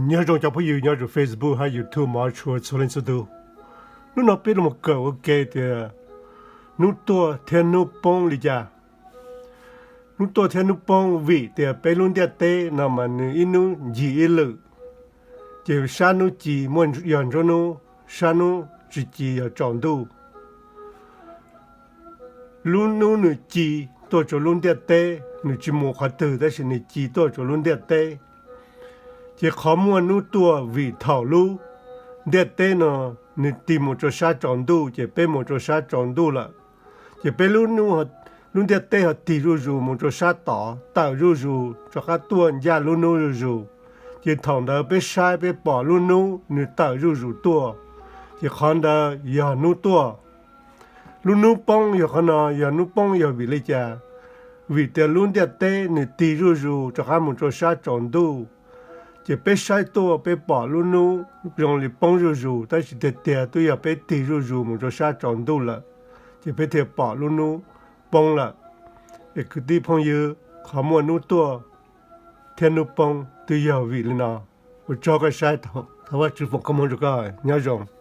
Nyob zoo cov phooj ywg nyob rau Facebook hab YouTube mov tshua txhua leej txhua tug. Hnub no peb los kawm ua ke tias hnub tuaj thiab hnub poob li cas. Hnub tuaj thiab hnub poob vim tias peb lub ntiaj teb no mas nws ib hnub ncig ib lwm, ces sab hnub ci muaj yog nruab hnub, sab hnub tsis ci yog tsaus ntuj. Lub hnub nws ci tuaj rau lub ntiaj teb, nws tsis mus qhov twg tab sis nws ci tuaj rau lub ntiaj teb. Ces qhov muaj hnub tuaj vim thaum lub ntiaj teb no nws tig mus rau sab tsaus ntuj, ces peb mus rau sab tsaus ntuj lawm. Ces peb lub, lub ntiaj teb ho tig zuj zus mus rau sab tod, tawm zuj zus rov qab tuaj ncaj lub hnub zuj zus. Ces thaum ntawd peb saib peb pom lub hnub nws tawm zuj zus tuaj, ces qhov ntawd yog hnub tuaj. Lub hnub poob yog qhov no, yog hnub poob yog vim li cas? Vim tias lub ntiaj teb nws tig zuj zus rov qab mus rau sab tsaus ntuj, ces peb saib tuaj peb pom lub hnub zoo li poob zuj zus, tab sis tiag tiag twb yog peb tig zuj zus mus rau sab tsaus ntuj lawm, ces peb thiaj pom lub hnub poob lawm. Es kwv tij phooj ywg, qhov muaj hnub tuaj thiab hnub poob twb yog vim li no. Ua tsaug koj saib, thov Vajtswv foom koob hmoov rau koj, nyob zoo.